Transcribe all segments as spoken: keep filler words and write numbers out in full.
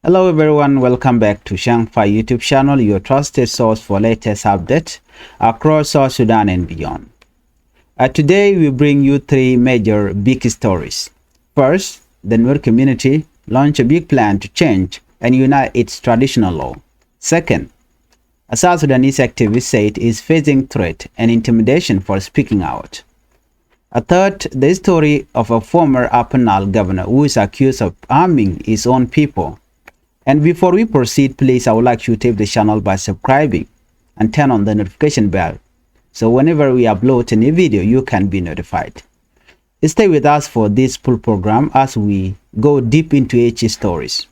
Hello everyone, welcome back to Shangfai YouTube channel, your trusted source for latest update across South Sudan and beyond. Uh, today we bring you three major big stories. First, the Nuer community launched a big plan to change and unite its traditional law. Second, a South Sudanese activist said is facing threat and intimidation for speaking out. A third, the story of a former Upper Nile governor who is accused of harming his own people. And before we proceed, please, I would like you to tap the channel by subscribing and turn on the notification bell. So whenever we upload a new video, you can be notified. Stay with us for this full program as we go deep into each stories.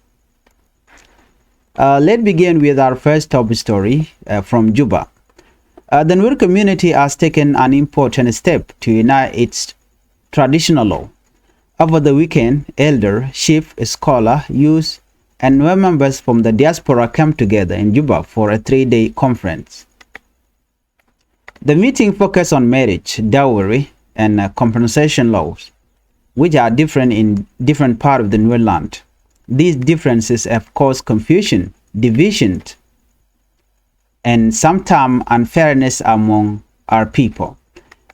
Uh, let's begin with our first top story uh, from Juba. Uh, the Nuer community has taken an important step to unite its traditional law. Over the weekend, elder, chief, scholar, youth, and Nuer members from the diaspora came together in Juba for a three-day conference. The meeting focused on marriage, dowry, and uh, compensation laws, which are different in different parts of the Nuer land. These differences have caused confusion, division, and sometimes unfairness among our people.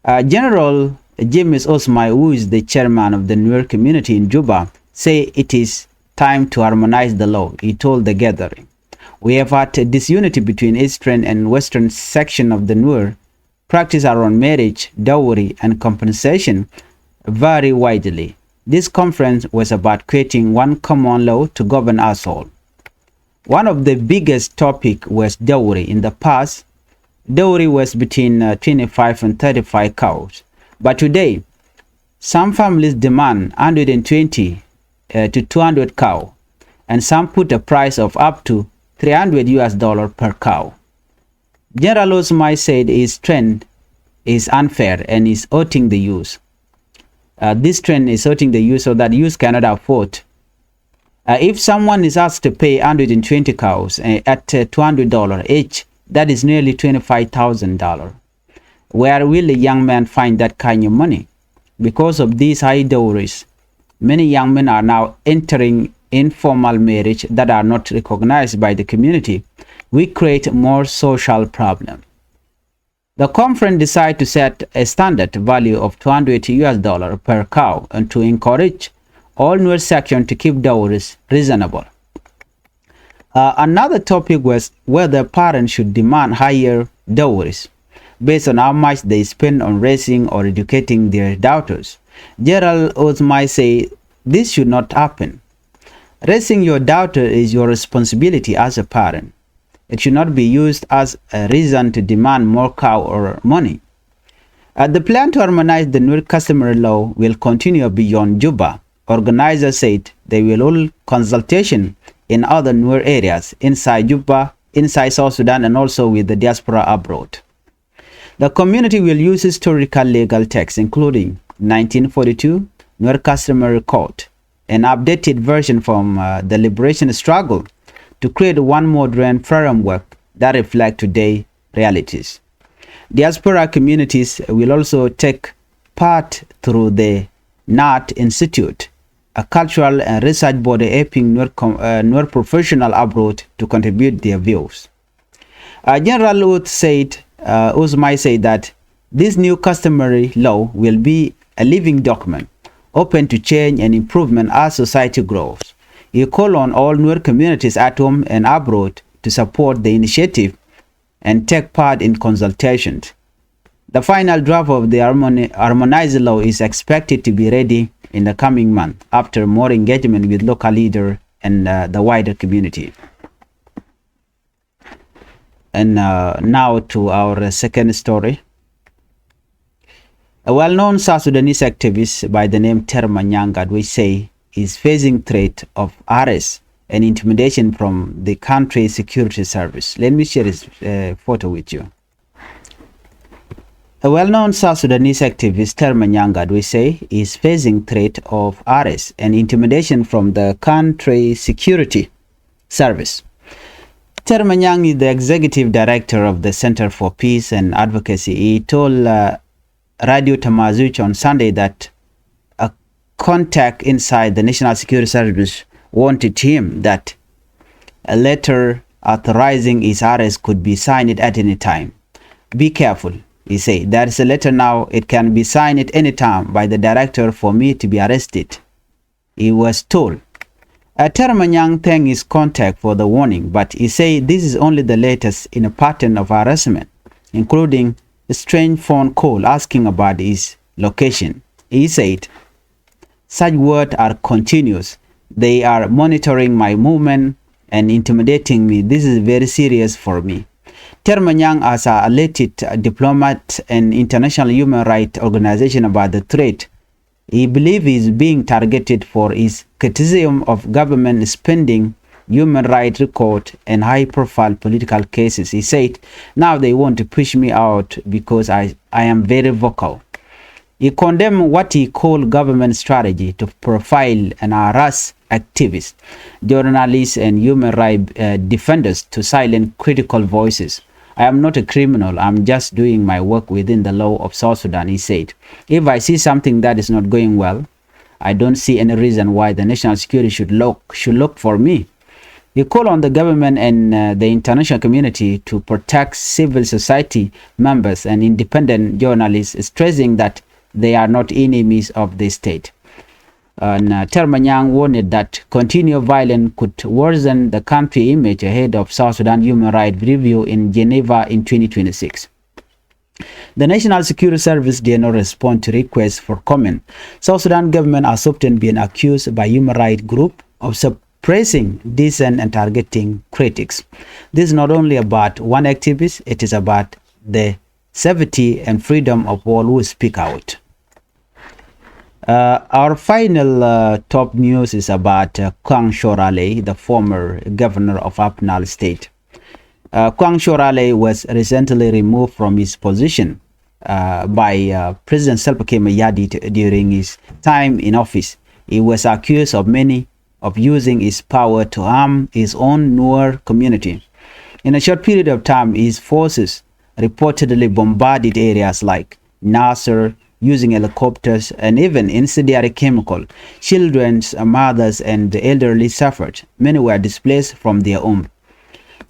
Uh, General James Osmai, who is the chairman of the Nuer community in Juba, say it is time to harmonize the law, he told the gathering. We have had a disunity between eastern and western section of the Nuer. Practice around marriage, dowry, and compensation vary widely. This conference was about creating one common law to govern us all. One of the biggest topic was dowry. In the past, dowry was between uh, twenty-five and thirty-five cows. But today, some families demand one hundred twenty uh, to two hundred cow, and some put a price of up to three hundred U S dollar per cow. General Osmai said his trend is unfair and is hurting the youth. Uh, this trend is hurting the youth so that youth cannot afford. Uh, if someone is asked to pay one hundred twenty cows uh, at uh, two hundred dollars each, that is nearly twenty-five thousand dollars. Where will a young man find that kind of money? Because of these high dowries, many young men are now entering informal marriage that are not recognized by the community. We create more social problem. The conference decided to set a standard value of two hundred U S dollar per cow and to encourage all Nuer section to keep dowries reasonable. Uh, another topic was whether parents should demand higher dowries based on how much they spend on raising or educating their daughters. General Osmai say this should not happen. Raising your daughter is your responsibility as a parent. It should not be used as a reason to demand more cow or money. Uh, the plan to harmonize the Nuer customary law will continue beyond Juba. Organizers said they will hold consultation in other Nuer areas inside Juba, inside South Sudan, and also with the diaspora abroad. The community will use historical legal texts, including nineteen forty-two Nuer Customary Code, an updated version from uh, the liberation struggle, to create one modern framework that reflects today's realities. Diaspora communities will also take part through the NAT Institute, a cultural and research body helping Nuer, com- uh, Nuer professional abroad to contribute their views. Uh, General Wood said, uh, Osmai said that this new customary law will be a living document, open to change and improvement as society grows. He called on all Nuer communities at home and abroad to support the initiative and take part in consultations. The final draft of the harmoni- harmonized law is expected to be ready in the coming month after more engagement with local leaders and uh, the wider community. And uh, now to our uh, second story. A well-known South Sudanese activist by the name Ter Manyang Gatwech say is facing threat of arrest and intimidation from the country security service. Let me share his uh, photo with you. A well-known South Sudanese activist, Ter Manyang Gatwech, say is facing threat of arrest and intimidation from the country security service. Ter Manyang is the executive director of the Center for Peace and Advocacy. He told uh, Radio Tamazuch on Sunday that a contact inside the National Security Service wanted him that a letter authorizing his arrest could be signed at any time. Be careful, he said. There is a letter now. It can be signed at any time by the director for me to be arrested, he was told. Uh, Termanyang thanked his contact for the warning, but he said this is only the latest in a pattern of harassment, including a strange phone call asking about his location. He said, such words are continuous. They are monitoring my movement and intimidating me. This is very serious for me. Termanyang has alerted diplomat and international human rights organization about the threat. He believes he is being targeted for his criticism of government spending, human rights record, and high-profile political cases. He said, now they want to push me out because I, I am very vocal. He condemned what he called government strategy to profile and harass activists, journalists, and human rights uh, defenders to silence critical voices. I am not a criminal. I'm just doing my work within the law of South Sudan, he said. If I see something that is not going well, I don't see any reason why the national security should look should look for me. He called on the government and uh, the international community to protect civil society members and independent journalists, stressing that they are not enemies of the state. And uh, Termanyang warned that continued violence could worsen the country image ahead of South Sudan human rights review in Geneva in twenty twenty-six. The National Security Service did not respond to requests for comment. South Sudan government has often been accused by human rights group of suppressing dissent and targeting critics. This is not only about one activist, it is about the safety and freedom of all who speak out. Uh, our final uh, top news is about uh, Kuang Shorale, the former governor of Upper Nile State. Uh, Kuang Shorale was recently removed from his position uh, by uh, President Salva Kiir Mayardit during his time in office. He was accused of many of using his power to harm his own Nuer community. In a short period of time, his forces reportedly bombarded areas like Nasser, using helicopters and even incendiary chemical. Children, mothers, and the elderly suffered. Many were displaced from their home.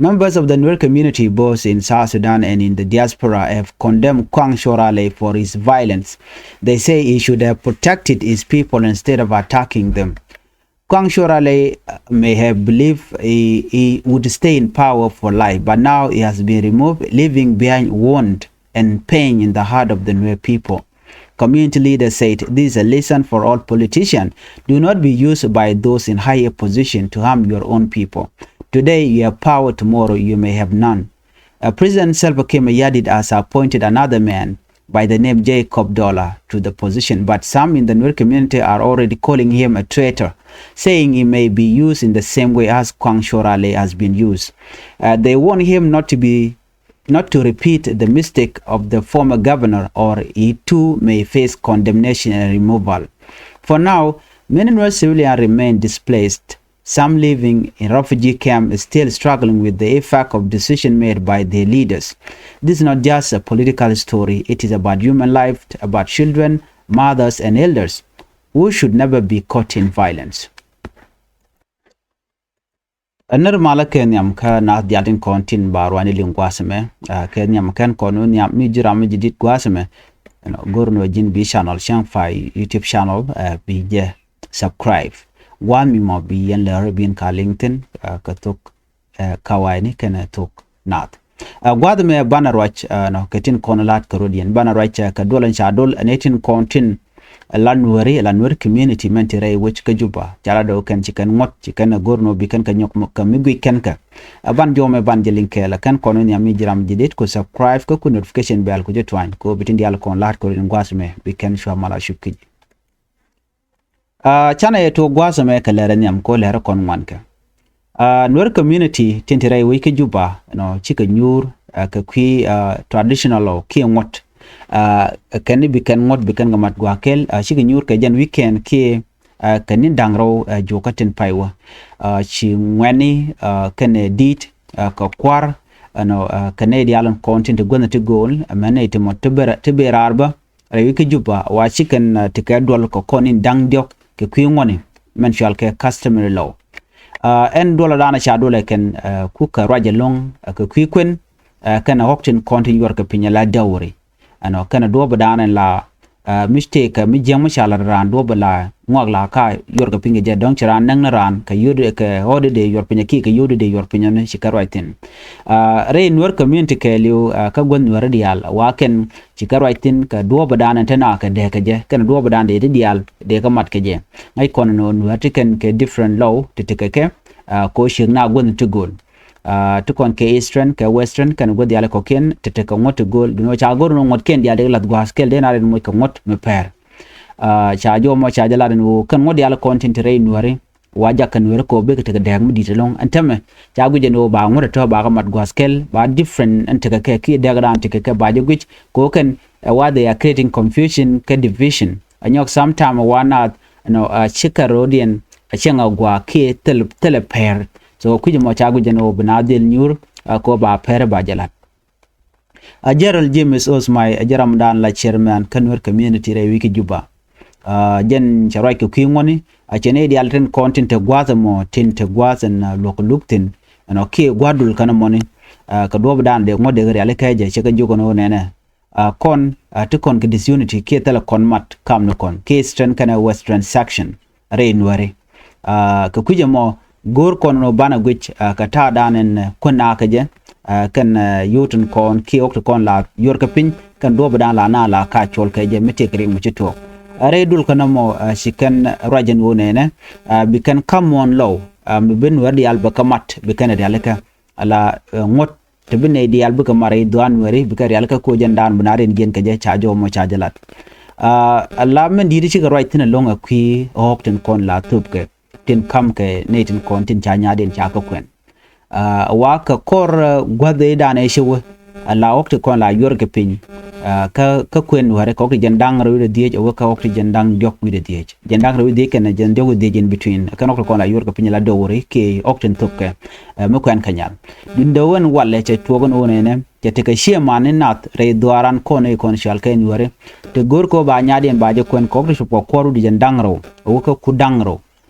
Members of the Nuer community, both in South Sudan and in the diaspora, have condemned Kuang Shorale for his violence. They say he should have protected his people instead of attacking them. Kuang Shorale uh, may have believed he, he would stay in power for life, but now he has been removed, leaving behind wound and pain in the heart of the Nuer people. Community leaders said this is a lesson for all politicians. Do not be used by those in higher position to harm your own people. Today you have power, tomorrow you may have none. Uh, President Salva Kiir Mayardit has appointed another man by the name Jacob Dollar to the position, but some in the Nuer community are already calling him a traitor, saying he may be used in the same way as Kuang Shorale has been used. Uh, they warn him not to be not to repeat the mistake of the former governor, or he too may face condemnation and removal. For now, many Nuer civilians remain displaced. Some living in refugee camps is still struggling with the effect of decision made by their leaders. This is not just a political story, it is about human life, about children, mothers, and elders who should never be caught in violence. Ɛ nir malä kɛ nhiam kä naath dial tin kɔn tin ba ruani liŋ gua̱a̱th ɛmɛ. Ɛ kɛ nhiam kɛn kɔn wä nhiam mi ji̱ ram mi ji̱ dit gua̱a̱th ɛmɛ. Ɛnɔ go̱r ni wä ji̱n bi channel cäŋ fa YouTube channel ɛ bi jɛ subscribe. Gua̱a̱th mi mɔ bi yɛn lɛ rɛ bin ka liŋ thin ɛ kɛ thok ɛ kawayni kɛnɛ thok naath. Ɛ gua̱a̱th ɛmɛ banɛ ruac ɛ nɔ kɛ tin kɔn la̱t kɛ rot yɛn banɛ ruac ɛ kɛ duɔl ɛn ca duɔl ɛn ɛ tin kɔn tin ɛ la Nuɛri ɛ la Nuɛri community mɛn ti rɛy wec kä Juba. Ca la dɔw kɛn ci kɛn ŋuɔ̱t ci kɛn ɛ go̱r nɔ bi kɛn kɛ nyɔk kɛ mi guic kɛn kɛ. Ɛ ban jɔmɛ ban jɛ liŋ kɛɛl ɛ kɛn kɔn wä nhiam mi ji̱ ram ji̱ det ku subscribe kä ku notification bell ku jɛ tuany ku bi tin diaal kɔn la̱t kɛ rot yɛn gua̱a̱th ɛmɛ bi kɛn cua mal a cup ki ji̱. Aa, canɛ yɛ tuɔɔk gua̱a̱th ɛmɛ kɛ lɛr ɛ nhiam kɛ ɣöö lɛr ɛ kɔn ŋuan kɛ. Aa, Nuer community tin te rɛy wec kä Juba, you know, cikɛ nyuur aa, kɛ kui̱ aa, traditional law kiɛ ŋuɔ̱t. Aa, kɛn ni bi kɛn ŋuɔ̱t bi kɛn kɛ mat gua̱a̱th kɛl aa, cikɛ nyuur kɛ jɛn weekend kiɛ aa, kɛ ni̱n da̱ŋ rɛw aa, juɔkä tin pay wä. Aa, ci ŋuɛ̈tni aa, kɛnɛ di̱i̱t aa, kɛ kua̱r, you know, aa, kɛ nɛy diaal in kɔn tin te guäthni ti gööl ɛmɛ nɛy ti mɔ ti ber raar bä. Rɛy wec kä Juba wa ci kɛn aa, ti kɛ duɔl kɛ kɔn in da̱ŋ diɔ̱k kɛ kui̱ ŋuɔ̱tni mɛn cual kɛ customary law. Ɛn duɔlɛ danɛ ca duɔlɛ kɛn ku kɛ ruac ɛlɔ̱ŋ kɛ kui̱ kuën kɛnɛ ɣɔ̱k tin kɔn tin yuɔr kɛ piny ala dowry. Ɛnɔ kɛnɛ duɔpɛ danɛ la mistake mi jiäŋ mi ca lat raan duɔpɛ la ŋuak la ka yuɔr kɛ piny kɛ jɛ dɔ̱ŋ ci raan näk ni raan kɛ yio̱t kɛ ɣɔ̱t dee yuɔr piny kiɛ kɛ yio̱t dee yuɔr piny ni ci kɛ ruac thi̱n. Rɛy Nuer community kɛɛliw kä guäth Nuer diaal wa kɛn ci kɛ ruac thi̱n kɛ duɔpɛ danɛ te na kɛ dee kɛ jɛ kɛnɛ duɔpɛ danɛ dee ti diaal dee kɛ mat kɛ jɛ. Ŋäc kɔn ni Nuer ti kɛn kɛ different law ti ti kɛ kɛ ko ciek na guäth ti go̱o̱l. Ti kɔn kɛ Eastern kɛ Western kɛn guäth diaal kɔ̱kiɛn ti ti kɛ ŋuɔ̱t ti go̱o̱l duni wä ca go̱r ni ŋuɔ̱t kiɛn diaal dee lath gua̱a̱th kɛl dee na rin moc kɛ ŋuɔ̱t mi pɛr. Ca jɔmɔ ca jɛ lat ni wä kɛn ŋuɔ̱t diaal kɔn tin ti rɛy Nueri. Wa jak kɛ Nueri kɔ bek ti kɛ dɛɛk mi di̱t ɛlɔ̱ŋ ɛn tämɛ ca guic ɛn wä ba ŋuɔ̱t ɛtɔ ba kɛ mat gua̱a̱th kɛl ba different ɛn ti kɛ kɛ kiɛ dɛɛk dan ti kɛ kɛ ba jɛ guic kɔ kɛn ɛ wa they are creating confusion kɛ division. Ɛ nyɔk sometime wa naath ɛnɔ a cikɛ ro̱diɛn a cieŋ a gua̱a̱ kiɛ thilɛ pɛr. So kui̱c ɛmɔ ca guic ɛn ɣöö bi na dhil nyuur a kɛ ɣöö ba pɛr ba jɛ la̱t. A General James Osmai a jɛ ramdan la chairman kä Nuer community rɛy wi̱i̱ kä Juba. Jɛn cɛ ruac kɛ kui̱ ŋuɔ̱ni a cɛ ni diaal tin kɔn tin te gua̱a̱th ɛmɔ tin te gua̱a̱th ɛn luɔk luk thi̱n ɛnɔ kiɛ gua̱a̱th dul kɛn ɛmɔni. Kɛ duɔ̱ɔ̱pdan dee ŋuɔ̱t dee kɛ riali kɛ jɛ cɛ kɛ jiök ɛn ɣöö nɛnɛ. Kɔn ti kɔn kɛ disunity kiɛ thilɛ kɔn mat kam ni kɔn kiɛ Eastern kɛnɛ Western section rɛy Nueri. Kɛ kui̱c ɛmɔ go̱o̱r kɔn ni banɛ guic kɛ ta̱a̱dan ɛn kuän a kɛ jɛ kɛn yio̱w tin kɔn kiɛ ɣɔ̱k ti kɔn la yuɔr kɛ piny kɛn duɔ̱ɔ̱pdan la na la ka cuɔl kɛ jɛ mi tëëk riŋ mi ci tuɔɔk. Rɛy dul kɛn ɛmɔ ci kɛn ruac ɛn ɣöö nɛnɛ bi kɛn ka̱m muɔ̱ɔ̱n lɔw mi bi Nuer diaal bɛ kɛ mat bi kɛn rialikä ala ŋuɔ̱t ti bi nɛy diaal bikɛ mat rɛy dhua̱a̱n Nueri bikɛ rialikä koc ɛn daan bi na rin jiɛn kɛ jɛ ca jɔmɔ ca jɛ lat. A la mɛn di̱i̱t cikɛ ruac thi̱n ɛlɔ̱ŋ ɛ kui̱ ɣɔ̱ɔ̱k tin kɔn la thöpkɛ tin ka̱mkɛ nɛy tin kɔn tin ca nyaatdiɛn ca kä kuɛn. A wa kɛ kɔr gua̱th ëëdan ɛ cɛ wä a la ɣɔ̱k ti kɔn la yuɔrkɛ piny. Kä kä kuɛn Nueri kɛ ɣɔ̱k ti jɛn da̱ŋ rɛw wi̱cdɛ dhieec ɛ wä kä ɣɔ̱k ti jɛn da̱ŋ diɔ̱k wi̱cdɛ dhieec. Jɛn da̱ŋ rɛw wi̱cdɛ dhieec kɛnɛ jɛn diɔ̱k wi̱cdɛ dhieec in between kɛn ɣɔ̱k ti kɔn la yuɔrkɛ piny la dowry kiɛ ɣɔ̱k tin thöpkɛ. Mi kuɛn kɛ nyal. Duundɛ wen walɛ cɛ tuɔɔk ɛn ɣöö nɛnɛ cɛ tekɛ ciëëman ni nath rɛy dhuaaran kɔn ëë kɔn cɔal kɛ Nueri. Te go̱o̱r kɛ ɣöö ba nyaatdiɛn ba jɛ kuɛn kɛ ɣɔ̱k ti cop kɛ kuɔr wi̱cdɛ jɛn da̱ŋ rɛw ɛ wä kä ku da̱ŋ rɛw.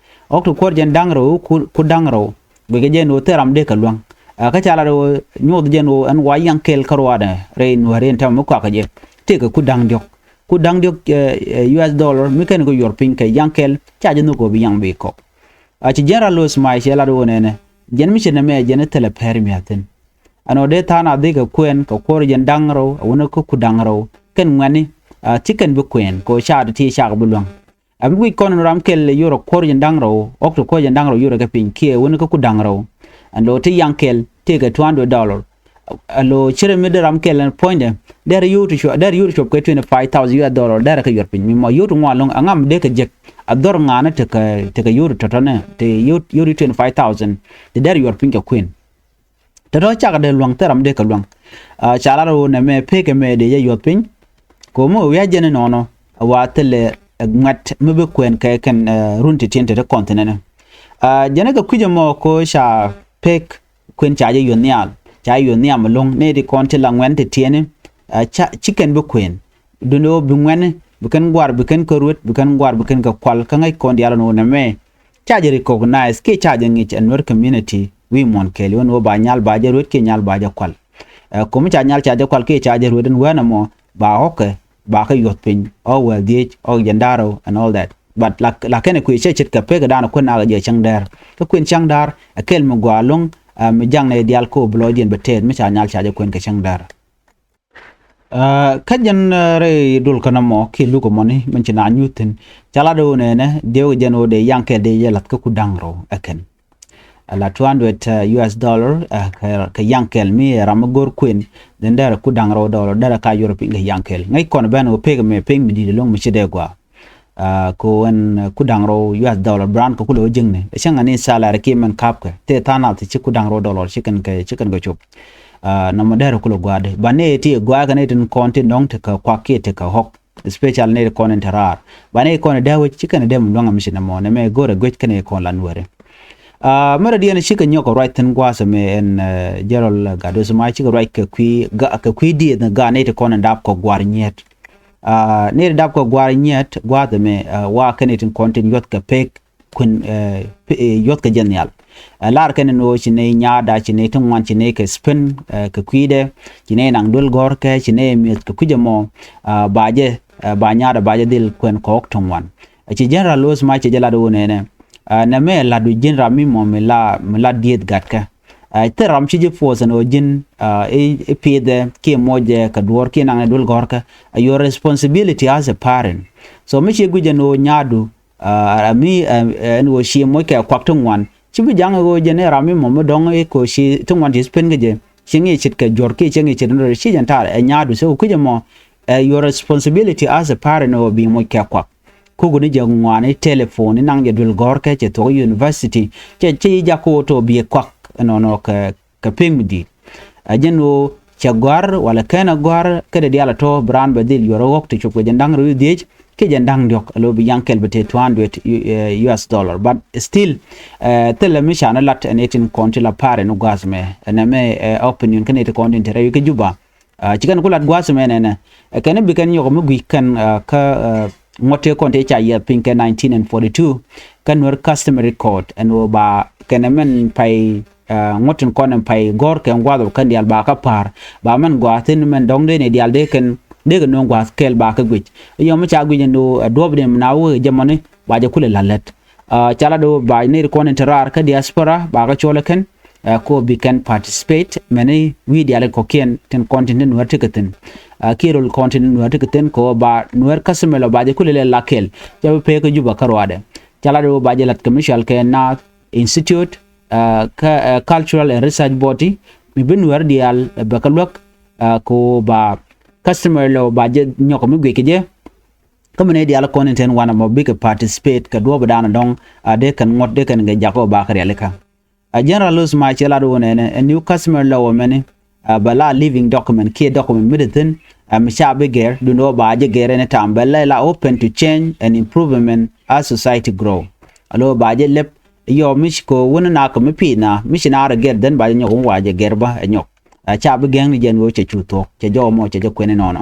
Ɣɔ̱k ti kuɔr jɛn da̱ŋ rɛw ɛ wä ku da̱ŋ rɛw. Guicɛ jɛn ɣöö thil ram dee kɛ luäŋ. Kä ca lat ɣöö nyuɔth jɛn ɣöö ɛn wa yaŋ kɛl kä ruaadɛ rɛy Nueri ɛn tɛmɛ mi kuakä jɛ. Tëëkɛ ku da̱ŋ diɔ̱k. Ku da̱ŋ diɔ̱k U S dollar mi kɛn kɛ yuɔr piny kɛ yaŋ kɛl ca jɛ nhök ɣöö bi yaŋ bi kɔk. A ci General Osmai cɛ lat ɣöö nɛnɛ jɛn mi ci nɛmɛ jɛn thilɛ pɛr mia̱thi̱n. Ɛn ɣöö dee tha̱a̱ŋ a dhikɛ kuɛn kɛ kuɔr jɛn da̱ŋ rɛw a wänä kä ku da̱ŋ rɛw kɛn ŋuɛ̈tni. A ti kɛn bi kuɛn kɛ ɣöö ca ti ti cakɛ bi luäŋ. A bi guic kɔn ɛn ram kɛl yio̱r a kuɔr jɛn da̱ŋ rɛw ɣɔ̱k ti kuɔr jɛn da̱ŋ rɛw yio̱r a kɛ piny kiɛ wänä kä ku da̱ŋ rɛw. Ɛn lo̱ ti yaŋ kɛl tëëkɛ two hundred dollar. Alo cirɛ mi dee ram kɛl ɛn puɔ̱nydɛ dɛr yio̱w ti cuɔp dɛr yio̱w ti cuɔp kɛ twenty five thousand U S dollar dɛr kɛ yuɔr piny mi mɔ yio̱w ti ŋuan lo̱ŋ aŋam dee kɛ jek. A dhɔr ŋa̱a̱nä tekɛ tekɛ yio̱w ti tɔ̱tɔ̱nɛ te yio̱w yio̱w ti twenty five thousand. Ti dɛr yuɔr piny kɛ kuën. Tɔ̱tɔ̱ cakɛ dee lua̱ŋ thil ram dee kɛ lua̱ŋ. Ca lar ɣöö nɛmɛ pek ɛmɛ dee jɛ yuɔth piny. Ko̱mi wi̱i̱ a jɛn inɔnɔ a wa thilɛ ŋuɛt mi bi kuɛn kɛ kɛn run ti tiɛn te ti kɔn thinɛnɛ. Jɛn kɛ kui̱c ɛmɔ ko ca pek kuën ca jɛ yuɔth nhial ca jɛ yuɔth nhiam ɛlɔ̱ŋ nɛy ti kɔn ti la ŋuɛn ti tiɛni. Ca ci kɛn bi kuën duni ɣöö bi ŋuɛni bi kɛn guar bi kɛn kɛ ruet bi kɛn guar bi kɛn kɛ kual kä ŋäc kɔn diaal ɛn ɣöö nɛmɛ ca jɛ recognize kiɛ ca jɛ ŋic ɛ Nuer community wi̱i̱ muɔ̱n kɛɛliw ɛn ɣöö ba nyal ba jɛ ruet kiɛ nyal ba jɛ kual. Ɛ ko̱mi ca nyal ca jɛ kual kiɛ ca jɛ ruet ɛn wään ɛmɔ ba ɣɔ̱kɛ ba kä yuɔth piny ɣɔ̱k wäl dhieec ɣɔ̱k jɛn da̱r rɛw and all that. But la la kɛn ɛ kui̱ cɛ ce̱tkɛ pek ɛ da̱a̱n ɛ kuën nakɛ jɛ cäŋ däär kä kuën cäŋ da̱r ɛ kɛl mi gɔaa lo̱ŋ. Ɛ mi jaŋnɛ diaal kä ɣöö bi lɔcdiɛn bɛ tɛɛth mi ca nyal ca jɛ kuën kɛ cäŋ däär. Kä jɛn rɛy dol kä nɔmɔ kiɛ luk ɛmɔni min ci na nyuth thi̱n. Ca lat ɣöö nɛnɛ diɛw kɛ jɛn ɣöö dee yaŋ kɛl dee jɛ lath kä ku da̱ŋ rɛw ɛ kɛn. Ala two hundred U S dollar kɛ yaŋ kɛl mi ɛ ram mi go̱r kuën. Dhin dɛr ku da̱ŋ rɛw dollar dɛr ka Europe in kɛ yaŋ kɛl ŋäc kɔn ben ɣöö pek mɛ pek mi di̱t ɛlɔ̱ŋ mi ci dee gɔaa. Ko ɛn ku da̱ŋ rɛw U S dollar bi raan kɛ kulɛ wä jiäkni ɛ cäŋ ani salary kiɛ mɛn kapkɛ tëë tha̱a̱ŋ nath ci ku da̱ŋ rɛw dollar ci kɛn kɛ ci kɛn kɛ cop. Nɔmɔ dɛr kulɛ gua̱a̱di ba nɛy ti gua̱a̱kɛ nɛy tin kɔn ti nɔŋ ti kɛ kuak kiɛ ti kɛ ɣɔ̱k. Especially nɛy ti kɔn in te raar ba nɛy kɔn in dee wec ci kɛn in dee mi luäŋ ami ci nɛmɔ nɛmɛ go̱rɛ guec kɛn in kɔn la nuɛri. Mɛrɛ diɛn cikɛ nyɔk kɛ ruac thi̱n gua̱a̱th ɛmɛ ɛn General Gados ma cikɛ ruac kɛ kui̱ ga kɛ kui̱ dieth ni ga nɛy ti kɔn in dap kɛ gua̱a̱r nyiet. Nɛy ti dap kɛ gua̱a̱r nyiet gua̱a̱th ɛmɛ wa kɛn in tin kɔn tin yuɔth kɛ pek kuën yuɔth kɛ jɛ nhial. Ɛ lar kɛn ni ɣöö ci nɛy nyaatda, ci nɛy ti ŋuan, ci nɛy kɛ spend, ɛ, kɛ kui̱dɛ, ci nɛy naŋ duel gɔ̱rkɛ, ci nɛy mi̱eth kɛ kui̱c ɛmɔ, ɛ, ba jɛ, ɛ, ba nyaatda ba jɛ dhil kuɛn kɔɔk ti ŋuan. Ɛ ci general Louis Mach cɛ jɛ lat ɣöö nɛnɛ, ɛ, nɛmɛ ɛ lat wi̱c ji̱n ram mi mɔ mi la, mi la dieth gatkɛ. Ɛ, thil ram ci ji̱ force ɛn ɣöö ji̱n, ɛ, i̱, i̱ pi̱i̱thɛ kiɛ moc ɛ kɛ duɔ̱ɔ̱r kiɛ naŋ ni duel gɔ̱rkɛ. Ɛ, your responsibility as a parent. So mi ci guic ɛn ɣöö nyaatdu, ɛ, ɛ, mi, ɛ, ɛ, ɛn ɣöö ci moc kɛ kuak ti ŋuan. Ci bi jaŋ ɣöö jɛn ɛ ram mi mɔ mi dɔ̱ŋ i̱ kɛ ɣöö ci ti ŋuan ci spend kɛ jɛ. Ci ŋi̱i̱c ce̱tkɛ juɔ̱r kiɛ ci ŋi̱i̱c ce̱t ni rɔ ci jɛn ta̱a̱r ɛ nyaatdu. So kui̱c ɛmɔ, ɛ, your responsibility as a parent ɣöö bi moc kɛ kuak. Kukuni jɛ ŋuani telephone, inaŋ jɛ duel gɔ̱rkɛ, cɛ thuɔ̱k university, cɛ, cɛ yi jak kä ɣöö tɔ biɛ kuak ɛnɔnɔ kɛ, kɛ pek mi di̱i̱t. Ɛ jɛn ɣöö cɛ gɔ̱a̱r walɛ kɛn ɛ gɔ̱a̱r, kä dee diaal ɛ tɔ bi raan bɛ dhil yuɔr ɛ ɣɔ̱k ti cop kɛ jɛn da̱ŋ rɛw dhieec kiɛ jɛn da̱ŋ diɔ̱k, ɛ lo̱ bi yaŋ kɛl bi te two hundred, ɛ, U S dollar. But still, ɛ, thilɛ mi canɛ lat ɛn ɛ tin kɔn ti la parent ni gua̱a̱th mɛ, ɛn ɛmɛ, ɛ, opinion kɛn ɛ ti kɔn tin te rɛy kä Juba. Ɛ, ci kɛn ku lat gua̱a̱th mɛ nɛnɛ. Ɛ, kɛn bi kɛn nyɔk mi gui̱c kɛn, ɛ, kä, ɛ, ŋuɔ̱t tëë kɔn tëë ca yiɛth piny kɛ nineteen and forty-two. Kä Nuer customary court ɛn ɣöö ba kɛn ɛmɛn pay, ɛ, ŋuɔ̱t tin kɔn ɛn pay gɔ̱r kɛ ŋuath ɔ kɛn diaal ba kä pa̱a̱r. Ba mɛn gua̱a̱th thi̱n mɛn dɔ̱ŋ dee ni diaal dee kɛn dee kɛ nööŋ gua̱a̱th kɛɛl ba kä guic. Ɛ yɔm mi ca guic ɛn ɣöö, ɛ, duɔ̱ɔ̱pdɛ mi na wee jɛ mɔni ba jɛ kulɛ la̱t lät. Ɛ, ca lat ɣöö ba nɛy ti kɔn in te raar kä diaspora ba kä cɔl ɛ kɛn, ɛ, kɛ ɣöö bi kɛn participate mɛni wi̱i̱ diaal kɔ̱kiɛn tin kɔn tin ti Nuäär ti kɛ thi̱n. Ɛ, kiɛ rol kɔn tin ti Nuäär ti kɛ thi̱n kɛ ɣöö ba Nuäär customary law ba jɛ kulɛ lɛ la kɛl. Cɛ bi pek kä Juba kä ruaadɛ. Ca lat ɣöö ba jɛ la̱t kɛ mi cɔal kɛ Naath Institute, ɛ, kä, ɛ, cultural and research body mi bi Nuäär diaal, ɛ, bɛ kä luäk, ɛ, kɛ ɣöö ba customary law ba jɛ nyɔk mi guic kɛ jɛ. Kä mi nɛy diaal kɔn in te wanɛ mɔ bikɛ participate kɛ duɔ̱ɔ̱pdan dɔ̱ŋ, a dee kɛn ŋuɔ̱t dee kɛn kɛ jak ɔ ba kɛ rialikä. A general Louis Mach cɛ lat wä nɛnɛ, ɛ new customary law mɛni, a bɛ la living document kiɛ document mi te thi̱n, a mi ca bi gɛr, duundɛ wä ba jɛ gɛr ɛn tam bɛ la, la open to change and improvement as society grow. A lo̱ ba jɛ lɛp yɔ mi ci ko wä ni nak mi pi̱i̱ na, mi ci naar ɛ gɛr then ba jɛ nyɔk mi wa jɛ gɛr bä ɛ nyɔk. A ca bi gɛŋ ni jɛn wee cɛ cu thuɔ̱k, cɛ jɔw mɔ cɛ jɛ kuɛn inɔnɔ.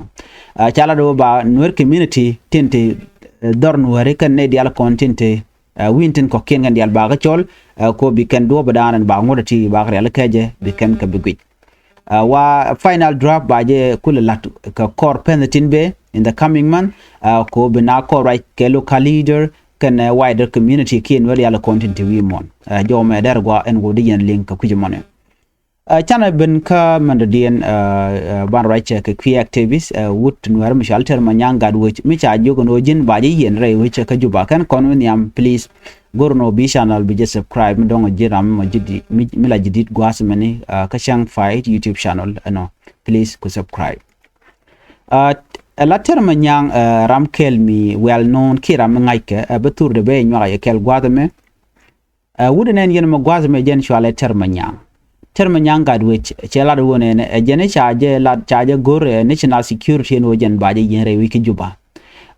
A ca lat wee ba Nuer community tin te, ɛ, dhɔr Nuäri kɛn nɛy diaal kɔn tin te, ɛ, wi̱n tin kɔ̱kiɛn kɛn diaal ba kä cɔl, ɛ, ko bi kɛn duɔ̱ɔ̱pdan ba ŋuɔ̱t ti ba kɛ rialikä jɛ bi kɛn kɛ bi guic. A, wa final draft ba jɛ kulɛ la̱t kɛ kɔr pɛn tin bee in the coming month, a, ko bi na kɔr ruac kɛ local leader kɛn, ɛ, wider community kiɛ Nuer diaal kɔn tin te wi̱i̱ muɔ̱n. A, jɔw mɛ dɛr gua ɛn wä di yɛn liŋ kɛ kui̱c mɔni. A, canɛ ben kä mɛn dɔ̱diɛn, a, a, ban ruac kɛ kui̱ activist, a, wut Nuäär mi cɔal Tɛr Manyaŋ Gatwec mi ca jiök ɛn ɣöö ji̱n ba jɛ yiɛn rɛy wec kä Juba. Kɛn kɔn wi̱n nhiam, please go̱r ɛn ɣöö bi channel bi jɛ subscribe mi dɔ̱ŋ ji̱n ram mi ji̱ di, mi, mi la ji̱ dit gua̱a̱th mɛni, a, kä Cäŋ Fight YouTube channel ɛnɔ. Please ku subscribe. A, ɛ la Tɛr Manyaŋ, a, ram kɛl mi well known kiɛ ram mi ŋa̱ckɛ, a, bä thurdɛ bɛ nyuak a yɛ kɛl gua̱a̱th ɛmɛ. Ɛ, wut nɛn yɛn mɛ gua̱th mɛ jɛn cɔalɛ Tɛr Manyaŋ. Tɛr Manyaŋ Gatwec cɛ lat wun ɛn ɛ jɛn ca jɛ lat ca jɛ go̱r ɛ national security ɛn wä jɛn ba jɛ yiɛn rɛy wi̱c kä Juba.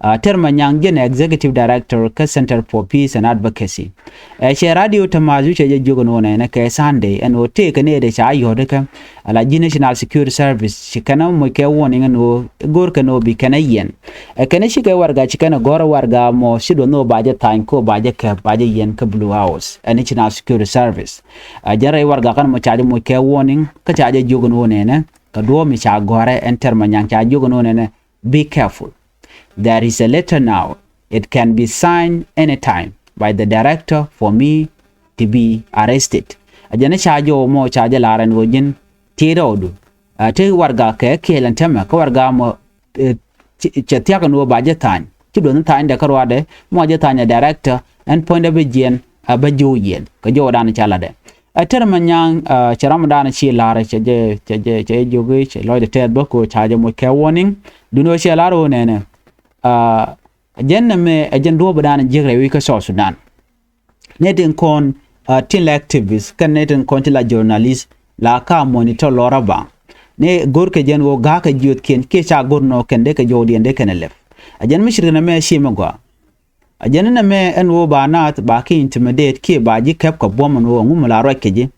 Ɛ, Tɛr Manyaŋ jɛn executive director kä Center for Peace and Advocacy. Ɛ, cɛ radio Tamazu cɛ jɛ jiök ɛn wun ɛn kɛ Sunday ɛn wä tëëkɛ ni ɛ dee ca yɔ̱t kä ala ji̱ National Security Service ci kɛn ɛ moc kɛ warning ɛn ɣöö go̱r kɛn ɣöö bi kɛn ɛ yiɛn. Ɛ kɛn ɛ cikɛ warɛga ci kɛn ɛ gɔ̱r ɛ warɛga mɔ ci duɔth ni ɣöö ba jɛ tha̱a̱ny kä ɣöö ba jɛ kɛp ba jɛ yiɛn kä Blue House ɛ National Security Service. Ɛ jɛn rɛy warɛga kɛn mɔ ca jɛ moc kɛ warning kä ca jɛ jiök ɛn ɣöö nɛnɛ kɛ duɔ̱ɔ̱p mi ca gɔ̱rɛ ɛn Tɛr Manyaŋ ca jiök ɛn ɣöö nɛnɛ, be careful. There is a letter now. It can be signed anytime by the director for me to be arrested. A jɛn ca jɛ wä mɔ ca jɛ lar ɛn ɣöö ji̱n ti rɛwdu. A te warɛga kɛ kɛɛl ɛn tɛmɛ kä warɛga mɔ, ɛ, cɛ thia̱k ɛn ɣöö ba jɛ tha̱a̱ny. Ci duɔth ni tha̱a̱nydɛ kä ruaadɛ mɔ jɛ tha̱a̱ny ɛ director ɛn puɔ̱nydɛ bi jiɛn a bä ji̱ wä yiɛn kɛ jɔwdan ca latdɛ. Ɛ Tɛr Manyaŋ, a, cɛ ramdan ci lar cɛ jɛ, cɛ jɛ, cɛ jɛ jiök i̱ cɛ lɔcdɛ tɛth bä kɛ ɣöö ca jɛ moc kɛ warning. Duundɛ ɣöö cɛ lar ɣöö nɛnɛ, a, jɛn nɛmɛ ɛ jɛn duɔ̱ɔ̱pdan jiäk rɛy wi̱c kä South Sudan. Nɛy tin kɔn, a, tin la activist kɛn nɛy tin kɔn tin la journalist la ka monitor lɔr a baŋ. Nɛ go̱rkɛ jɛn ɣöö ga̱a̱kɛ jiöthkiɛn kiɛ ca go̱r nɔɔkɛn dee kɛ jɔwdiɛn dee kɛn ɛ lɛp. A jɛn mi ce̱tkɛ nɛmɛ ci mɛ gɔaa. A jɛn nɛmɛ ɛn ɣöö ba naath ba ki intimidate kiɛ ba ji̱ kɛp kɛ buɔ̱m ɛn ɣöö ɛŋu mi la ruac kɛ ji̱.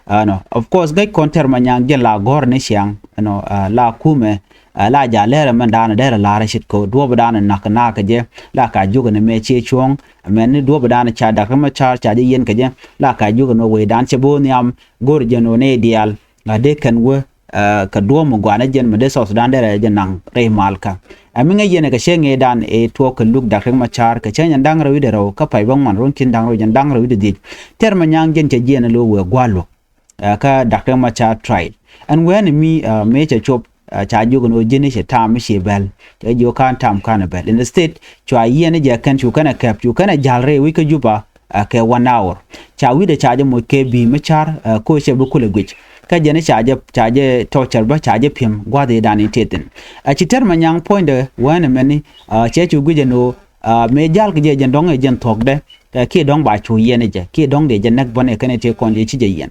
Ɛnɔ, of course, ŋäc kɔn Tɛr Manyaŋ jɛn la gɔ̱r ni ciaŋ, ɛnɔ, a, la kumɛ, Ɛ la ja̱ lɛr ɛmɛn da̱a̱n dɛr ɛ la̱r ɛ ce̱tkɛ duɔ̱ɔ̱p da̱a̱n nak nak kɛ jɛ la ka jiök ɛn ɛmɛ ciɛ cuɔ̱ɔ̱ŋ. Ɛmɛn ni duɔ̱ɔ̱p da̱a̱n ca Dak Riɛk Macar ca jɛ yiɛn kɛ jɛ la ka jiök ɛn ɣöö wecdan cɛ bo̱o̱ nhiam go̱r jɛn ɣöö nɛy diaal la dee kɛn wee kɛ duɔ̱ɔ̱p mi gɔaa ni jɛn mi dee South Sudan dɛr ɛ jɛ naŋ rɛy malkä. Ɛ mi ŋäc yɛn ɛ kɛ cɛ ŋëëdan ɛ tuɔɔk kɛ luk Dak Riɛk Macar kɛ cä nyɛn da̱ŋ rɛw wi̱cdɛ rɛw kä pay bä ŋuan ruɔ̱n ki̱n da̱ŋ rɛw jɛn da̱ŋ rɛw wi̱cdɛ dhiec. Tɛr Manyang jɛn cɛ jiɛn ɛ lo̱ wëë gua̱l luɔ̱k. Ɛ kä Dak Riɛk Macar trial ɛn wɛɛn mi mëë cɛ cop ɛ ca jiök ɛn ɣöö ji̱n i̱ cɛ tam mi ci bɛl cɛ jiök ka̱n tam ka̱n ɛ bɛl. Instead cua yiɛn i̱ jɛ kɛn cu kɛn ɛ kɛp cu kɛn ɛ ja̱l rɛy wi̱c kä Juba ɛ kɛ one hour. Ca wi̱cdɛ ca jɛ moc kɛ bi̱i̱ mi car ɛ koc cɛ bi kulɛ guic. Kä jɛn i̱ ca jɛ ca jɛ tɔcɛr bä ca jɛ pi̱em gua̱th i̱ dan i̱ tëë thi̱n. Ɛ ci Tɛr Manyang puɔ̱nydɛ wɛɛn ɛmɛni ɛ cɛ cu guic ɛn ɣöö ɛ mëë ja̱l kɛ jɛ jɛn dɔ̱ŋ ɛ jɛn thuɔ̱kdɛ ɛ kiɛ dɔ̱ŋ ba cu yiɛn i̱ jɛ kiɛ dɔ̱ŋ dee jɛ näk bä nɛ kɛn i̱ tëë kɔn dee ci jɛ yiɛn.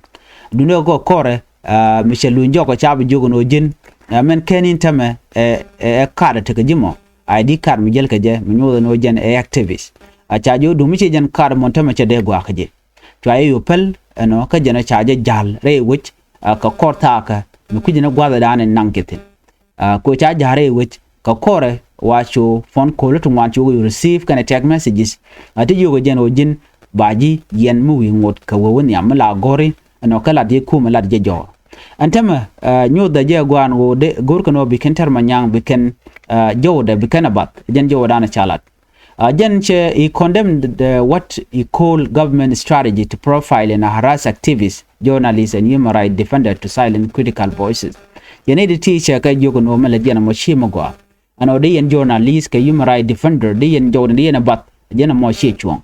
Duundɛ kɛ kɔrɛ ɛ mi cɛ luny jɔk ɔ ca bi jiök ɛn ɣöö ji̱n ɛ mɛn kɛn in tämɛ ɛ ɛ ɛ kaat ɛ tekɛ ji̱ mɔ. I D card mi jäl kɛ jɛ mi nyuuth ɛn ɣöö jɛn ɛ activist. A ca jiök duŋ mi ci jɛn kaat mɔ tämɛ cɛ dee gɔaa kä ji̱. Cua jɛ yo̱o̱ päl ɛnɔ kä jɛn ɔ ca jɛ ja̱l rɛy wec ɛ kɛ kɔr thaakä mi kui̱c ni gua̱thdan in naŋ ki̱thi̱n. Ɛ kɛ ɣöö ca ja̱l rɛy wec kɛ kɔrɛ wa cu phone call ti ŋuan cu kɛ yo̱o̱ receive kɛnɛ text messages. A ti jiök ɛ jɛn ɣöö ji̱n ba ji̱ yɛn mi wi̱i̱ ŋot kɛ wee wä nhiam mi la gɔ̱ri ɛnɔ kä lat jɛ kumɛ lat jɛ jɔɔr. Ɛn tämɛ ɛ nyuuth dhɛ jɛ gua̱a̱n ɣöö dee go̱rkɛ nɔ bi kɛn Tɛr Manyang bi kɛn ɛ jɔwdɛ bi kɛn ɛ bath jɛn jɔwdan ɛ ca lat. Ɛ jɛn cɛ he condemned the what he called government strategy to profile and harass activists, journalists and human rights defender to silence critical voices. Jɛn i̱ di ti cɛ kɛ jiök ɛn ɣöö mɛ lɛ jiɛn ɛmɔ ci mi gɔaa. Ɛn ɣöö di yɛn journalist kɛ human rights defender di yɛn jɔwdɛ di yɛn ɛ bath jɛn ɛmɔ ci cuɔ̱ŋ.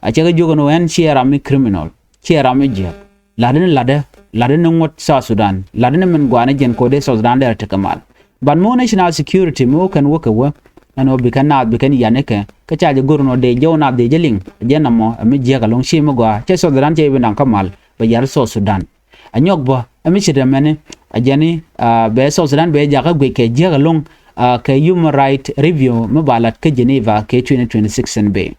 A cɛ kɛ jiök ɛn ɣöö ɛn ciɛ ram mi criminal ciɛ ram mi jiääk. La̱tdä ni la̱tdä la̱tdä ni ŋuɔ̱t South Sudan la̱tdä ni min gɔaa ni jɛn kɛ ɣöö dee South Sudan dee rɛ tekɛ mal. But mi wä national security mi wä kɛn wä kɛ wä ɛn ɣöö bi kɛn naath bi kɛn yanikɛ kä ca jɛ go̱r ɛn ɣöö dee jɔw naath dee jɛ liŋ jɛn ɛmɔ ɛ mi jiääk ɛlɔ̱ŋ ci mi gɔaa cɛ South Sudan cɛ bi naŋ kä mal bɛ yar South Sudan. Ɛ nyɔk bä ɛ mi ce̱t ɛmɛni ɛ jɛni ɛ bɛ South Sudan bɛ jakä guic kɛ jiäk ɛlɔ̱ŋ ɛ kɛ human right review mi ba lat kä Geneva kɛ twenty twenty-six ɛn bɛ.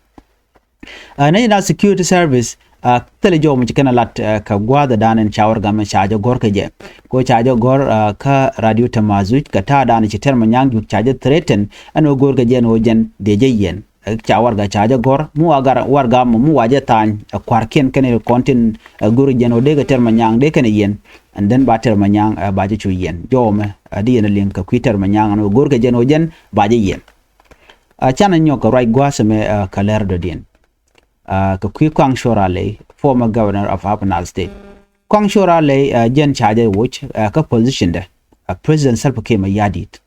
Ɛ national security service ɛ thilɛ jɔw mi ci kɛn ɛ lat ɛ kɛ gua̱a̱th ɛ dan ɛn ca wär gam ɛ ca jɛ gɔ̱r kɛ jɛ. Ko ca jɛ gɔ̱r ɛ kä radio Tamazuj kɛ ta̱a̱ dan ɛ ci Tɛr Manyang Juuk ca jɛ threaten ɛn ɣöö go̱r kɛ jɛ ɛn ɣöö jɛn dee jɛ yiɛn. Ɛ ca warɛga ca jɛ gɔ̱r mi wa gar warɛga mɔ mi wa jɛ tha̱a̱ny ɛ kua̱rkiɛn kɛn ɛ kɔn tin ɛ go̱r jɛn ɣöö dee kɛ Tɛr Manyang dee kɛn ɛ yiɛn. And then ba Tɛr Manyang ɛ ba jɛ cu yiɛn jɔw mɛ ɛ di yɛn ɛ liŋ kɛ kui̱ Tɛr Manyang ɛn ɣöö go̱r kɛ jɛn ɣöö jɛn ba jɛ yiɛn. Ɛ canɛ nyɔk kɛ ruac gua̱a̱th ɛmɛ ɛ kɛ lɛr dɔ̱diɛn. Ɛ kɛ kui̱ Kɔaŋ Cuɔr Alɛy former governor of Upper Nile State. Kɔaŋ Cuɔr Alɛy ɛ jɛn ca jɛ woc ɛ kä position dɛ ɛ President Salva Kiir Mayardit.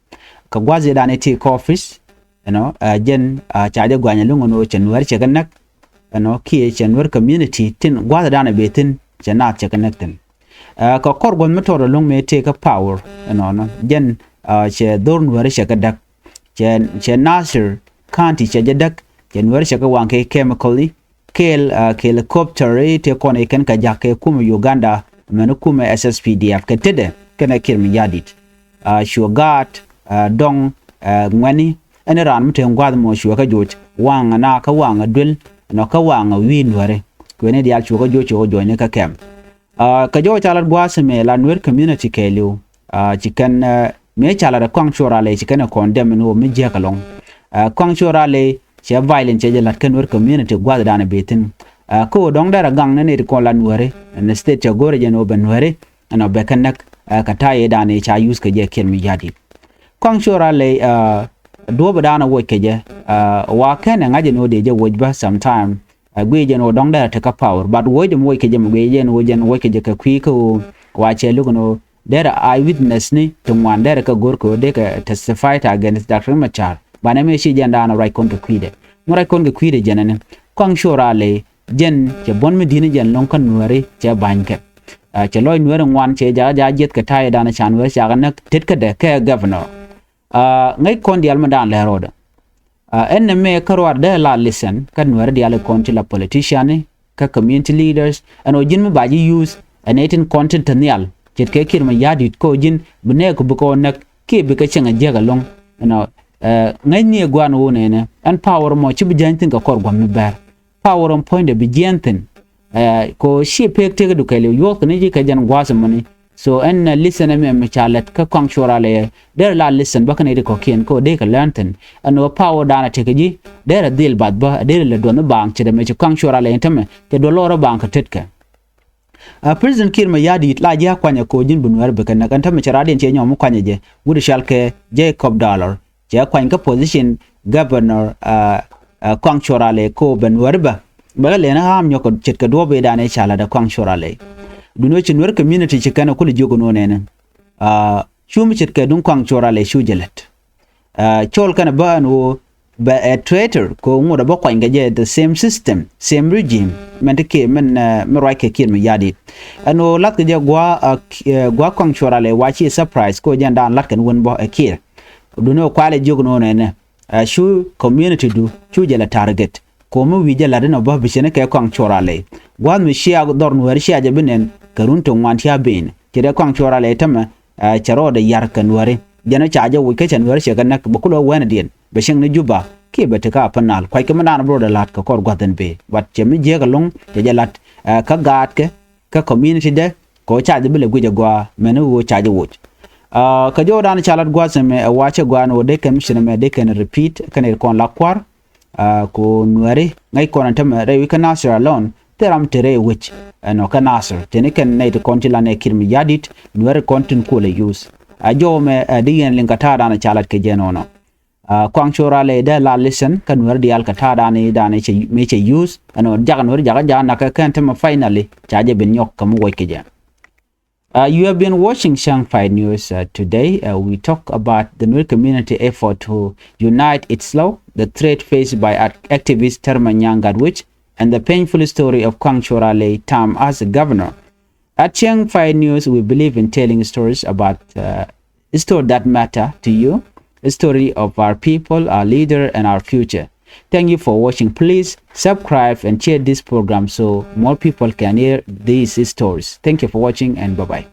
Kɛ gua̱a̱th yɛ dan iti kɛ office ɛnɔ ɛ jɛn ɛ ca jɛ gua̱a̱ny ɛlɔ̱ŋ ɛn ɣöö cɛ Nuɛr cɛ kɛ näk ɛnɔ kiɛ cɛ Nuɛr community tin gua̱a̱th dan ɛ bɛ thi̱n cɛ naath cɛ kɛ näk thi̱n. Ɛ kɛ kɔr gua̱th mi tɔɔt ɛlɔ̱ŋ mëë tëë kä power ɛnɔnɔ jɛn ɛ cɛ dhor Nuɛr cɛ kɛ däk. Cɛ cɛ Nasir County cɛ jɛ däk cɛ Nuɛr cɛ kɛ waŋ kɛ chemical i̱ kɛɛl ɛ kɛ helicopter i̱ tëë kɔn i̱ kɛn kɛ ja̱k kɛ kumɛ Uganda mɛn kumɛ S S P D F kɛ tetdɛ kɛnɛ Kiir Mayardit. Ɛ cuɛ gaat ɛ dɔŋ ɛ ŋuɛ̈ni ɛn raan mi te gua̱a̱th mɔ cuɛ kä joc waŋ ɛ na kä waŋ ɛ duel ɛnɔ kä waŋ ɛ wi̱i̱ Nuɛri. Kuɛni diaal cuɛ kä joc cuɛ kä joc ni kä kɛm. Ɛ kɛ jɔw ca lat gua̱a̱th ɛmɛ la Nuer community kɛɛliw. Ɛ ci kɛn ɛ mëë ca lat ɛ Kɔaŋ Cuɔr Alɛy ci kɛn ɛ condemn ɛn ɣöö mi jiääk ɛlɔ̱ŋ. Ɛ Kɔaŋ Cuɔr Alɛy cɛ violence cɛ jɛ la̱t kä Nuer community gua̱thdan ɛ bɛ thi̱n. Ɛ kä ɣöö dɔ̱ŋ dɛr ɛ gaŋ ni nɛy ti kɔn la Nuɛri ɛn state cɛ go̱rɛ jɛ ɛn ɣöö bɛ Nuɛri ɛn ɔ bɛ kɛ näk. Ɛ kɛ ta̱yɛ dan ɛ ca use kɛ jɛ Kiir Mayardit. Kɔaŋ Cuɔr Alɛy ɛ duɔ̱ɔ̱p dan ɛ woc kɛ jɛ ɛ wa kɛn ɛ ŋa̱c ɛn ɣöö dee jɛ woc bä sometime. Ɛ guiy jɛ ɛn ɣöö dɔ̱ŋ dɛr ɛ te kä power but woc dɛ mi woc kɛ jɛ mi guiy jɛ ɛn ɣöö jɛ ɛn woc kɛ jɛ kɛ kui̱ kä ɣöö wa cɛ luk ɛn ɣöö derɛ eye witness ni ti ŋuan derɛ kɛ go̱r kɛ ɣöö dee kɛ testify against Doctor Riek Machar. Banɛ mi ci jɛn daanɔ ruac kɔn kɛ kui̱dɛ mi ruac kɔn kɛ kui̱dɛ jɛn ɛni. Kɔaŋ Cuɔr Alɛy jɛn cɛ buɔ̱n mi di̱t ni jɛn lo̱ŋ kä Nuɛri cɛ ba̱ny kɛ. Ɛ cɛ lɔc Nuɛri ŋuan cɛ jakä jakä jiɛth kɛ ta̱yɛ daanɔ ca Nuɛri cakɛ näk tet kädɛ kɛ governor. Ɛ ŋäc kɔn diaal mi daanɔ lɛr rɔɔdɛ. Ɛ ɛn nɛ mɛ kä ruaar dee la listen kä Nuɛri diaal kɔn ti la politician ni kä community leaders ɛn ɔ ji̱n mi ba ji̱ use ɛn ɛ tin kɔn tin te nhial ce̱tkɛ Kiir Mayardit kä ɔ ji̱n bi nɛɛk bi kɛ ɔ näk kiɛ bi kɛ cieŋ a jiäk ɛlɔ̱ŋ. Ɛn ɔ ɛ ŋäcni ɛ gua̱a̱n ɣöö nɛnɛ ɛn power mɔ ci bi jäny thi̱n kɛ kɔr gua̱m mi bɛr. Power ɛn puɔ̱nydɛ bi jiɛɛn thi̱n. Ɛ kɛ ɔ ciɛ pek tëkdu kɛɛliw yuɔ̱th kɛ ni ji̱ kɛ jɛn gua̱a̱th ɛmɔni. So ɛn ɛ listen ɛmɛ mi ca lɛt kä kɔaŋ cuɔra lɛ derɛ la listen bä kä nɛy ti kɔ̱kiɛn kä dee kɛ learn thin. Ɛn ɣöö power danɛ tekɛ ji̱ derɛ dhil bath bä derɛ lɛ duɔth ni baaŋ ce̱t ɛmɛ ci kɔaŋ cuɔra lɛ ɛn tämɛ cɛ duɔth lɔrä baaŋ kɛ tetkɛ. A President Kiir Mayardit la ji̱ a kuanyɛ ko̱ ji̱n bi Nuɛr bi kɛ näk ɛn tämɛ cɛ radiɛn cɛ nyɔm mi kuanyɛ jɛ wut cɔalkɛ Jacob Dalor. Cɛ kuany kä position governor a kɔaŋ cuɔra lɛ ko̱ bɛ Nuɛr bä bɛ kɛ lɛn a ɣaam nyɔk ce̱tkɛ duɔ̱ɔ̱p i̱ danɛ ca la̱t ɛ kɔaŋ cuɔra lɛ. Duni wä ci Nuɛr community ci kɛn ɛ kul jiök ɛn ɣöö nɛnɛ cu mi ce̱tkɛ duŋ kɔaŋ cuɔra lɛ cu jɛ lät. Cɔl kɛn ɛ bä ɛn ɣöö bɛ ɛ traitor kɛ ŋot ɛ bä kuany kɛ jɛ the same system, same regime mɛn ti kiɛ mɛn mi ruac kɛ Kiir Mayardit. Ɛn ɣöö lath kɛ jɛ gua̱a̱ gua̱a̱ kɔaŋ cuɔra lɛ wa ci surprise kɛ ɣöö jɛn daan la̱t kɛn wän bä ɛ Kiir. Duni ɣöö kualɛ jiök nööŋ ɛnɛ cu community du cu jɛ lɛ target. Ko̱mi wi̱i̱ jɛ la̱t inɔ bä bi cɛn kɛ kɔaŋ cuɔra lɛ gua̱a̱th mi cia dhɔr Nuɛɛri cia jɛ bi nɛn kɛ run ti ŋuan cia ben cɛ dee kɔaŋ cuɔra lɛ tämɛ. Cɛ rɔɔdɛ yar kɛ Nuɛɛri jɛn ca jɛ woc kä cɛ Nuɛɛri cɛ kɛ näk bɛ kulɛ wɛnɛ diɛn bɛ cieŋ ni Juba kiɛ bɛ ti kä Upper Nile kuackɛ mi naan bi rɔɔdɛ la̱t kɛ kɔr gua̱th ɛn bee but cɛ mi jiääk ɛlɔ̱ŋ cɛ jɛ la̱t kä gaatkɛ kä community dɛ kɛ ɣöö ca jɛ bi lɛ guic ɛ gɔaa mɛn ɣöö ca jɛ woc. Kä jɔwdan ca lat gua̱th ɛmɛ ɛ wacɛ gɔaa ɛn ɣöö dee kɛn mi cin ɛmɛ dee kɛn repeat kɛn ɛ kɔn la kua̱r. Kɛ ɣöö Nuɛɛri ŋäc kɔn ɛn tämɛ rɛy wi̱c kä Nasir alone thil ram te rɛy wec ɛnɔ kä Nasir teni kɛn nɛy ti kɔn ci lan ɛ Kiir Mayardit Nuɛɛri kɔn tin kuɔlɛ use. A jɔw ɛmɛ ɛ di yɛn liŋ kä ta̱a̱dan ca lat kɛ jɛ nɔnɔ. Kɔaŋ cuɔra lɛ dee la listen kä Nuɛɛri diaal kɛ ta̱a̱dan i̱ dan mëë cɛ use ɛnɔ jak Nuɛɛri jakä jakä nakä kɛn tämɛ finally ca jɛ ben nyɔk kä mi woc kɛ jɛ. Uh, you have been watching Chiang Five News uh, today. Uh, we talk about the Nuer community effort to unite itself, the threat faced by act- activist Terma Nyang Gatwich, and the painful story of Kang Chorale time as a governor. At Chiang Five News, we believe in telling stories about uh, stories that matter to you, the story of our people, our leader, and our future. Thank you for watching. Please subscribe and share this program so more people can hear these stories. Thank you for watching and bye-bye.